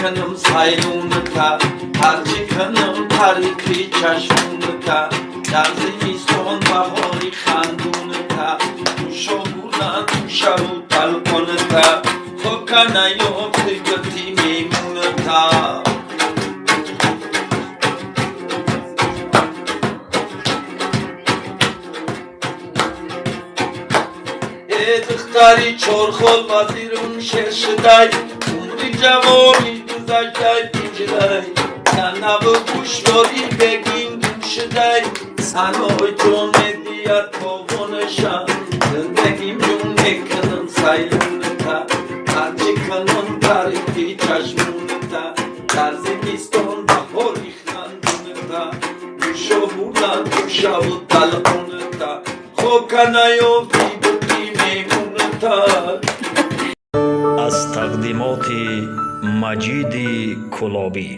Кунам сайлуната, ҳарчи кунам, тариқи чашмуната. Дар зимистон баҳори хандуната, нӯшо бурдан тӯшаву талқоната, хока наёфти гирди мемуната. Э духтари чорхол, вазирун шер шудай, умри ҷавонӣ гузаштай, пинҷидай, танаву гӯшворӣ бегин гум шудай. Санои ҷон медиҳад тобонаша, зиндагим ҷун мекунам сайлуната, ҳарчи кунам, тариқи чашмуната. Дар зимистон баҳори хандуната, нӯшо бурдан тӯшаву талқоната, хока наёфти бути мемуната. Аз тақдимоти Маҷиди Кулобӣ.